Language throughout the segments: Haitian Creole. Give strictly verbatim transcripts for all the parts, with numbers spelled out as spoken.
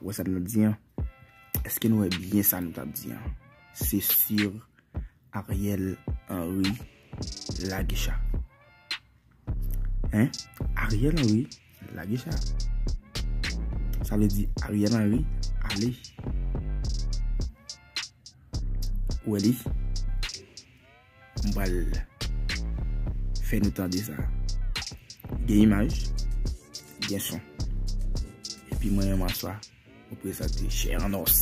Ou wè sa m t ap di an? Èske nou wè byen sa nou t ap di an? Se sur Ariel Henry lage cha. Hein? Ariel Henry lage cha. Sa vle di Ariel Henry ale. Ou wè li? M pral fè nou tande sa. Gen imaj, gen son. Epi mwen menm aswè, mwen prezante chè an os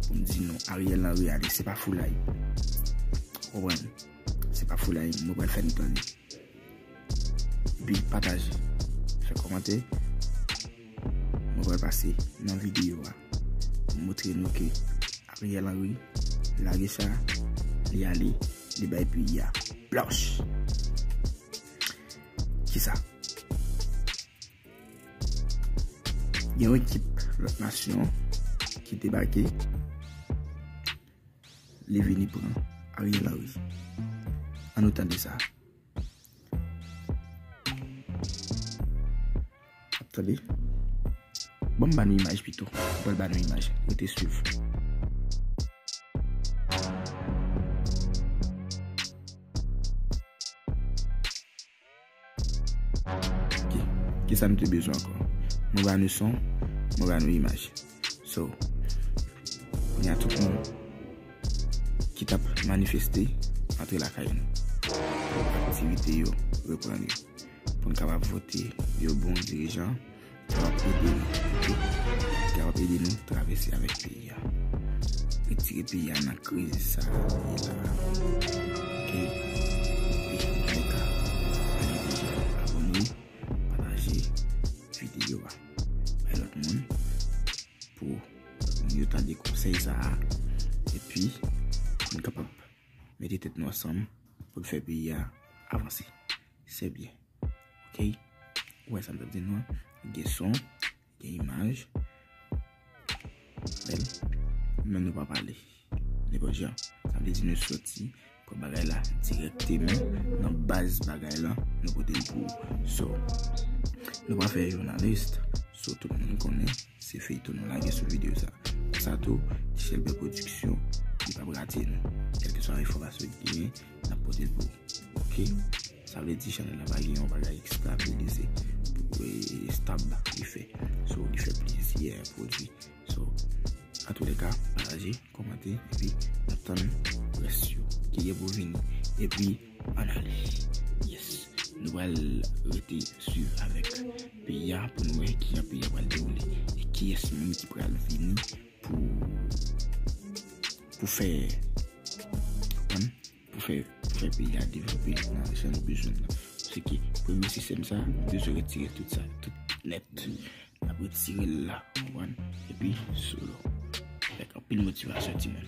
pou m di nou Ariel Henry ale, se pa foulay. Ou konprann? Se pa foulay, mwen pral fè nou tande. Epi pataje, fè kòmantè. Mwen pral pase nan videyo a pou montre nou ke Ariel Henry lage cha, li ale, li bay peyi a blanch. Kisa? Gen yon ekip lòt nasyon ki debake, li vini pran Ariel Henry. Ann nou tande sa. Ap tande? Ban m ba nou imaj pito. Ban m ba nou imaj. Rete swiv. Ok. Kisa nou te bezwen ankò? Mwen ba nou son, mwen ba nou imaj. So, kounye a tout moun ki t ap manifeste antre lakay nou. Aktivite yo reprann yo. Pou n kapab vote yon bon dirijan ki kapab ede nou, ok? Ki kapab ede nou travèse avèk peyi a. Retire peyi a nan kriz sa a ye la. Ok? Epi, ann tou ka, pa bliye abòne, pataje videyo a. Bay lòt moun pou yo tande konsèy sa a. Epi, pou n kapab mete tèt nou ansanm pou n fè peyi a avanse. Se byen. Ok? Ou wè sa m t ap di nou an? Gen son, gen imaj. Bèl. Men nou pa pale. Nenpòt jan. Sa vle di nou soti pran bagay la dirèkteman nan baz bagay la, nou pote l pou ou. So, nou pa fè jounalis. So, tout moun konnen se feyton nou lage sou videyo sa. Konsa tou, Ti Chèlbè Pwodiksyon, li p ap rate nou. Kèlkeswa enfòmasyon ki genyen, n ap pote l pou ou. Ok? Sa vle di chanèl la pa gen yon bagay stabilize, e, stab li fè. So, li fè plizyè pwodui. So, antoulèka, pataje, kòmante, epi n ap tann rès yo ki gen pou vini. Epi, ann ale. Yes. Nou pral rete swiv avèk peyi a pou nou wè kijan peyi a pral dewoule. E kiyès menm ki pral vini pou, pou fè, konprann? Pou fè, pou fè peyi a devlope nan jan nou bezwen l lan. Paske premye sistèm sa, nou bezwen retire tout sa, tout nèt. N ap retire l la, konprann? Epi, solo. Avèk anpil motivasyon, timoun.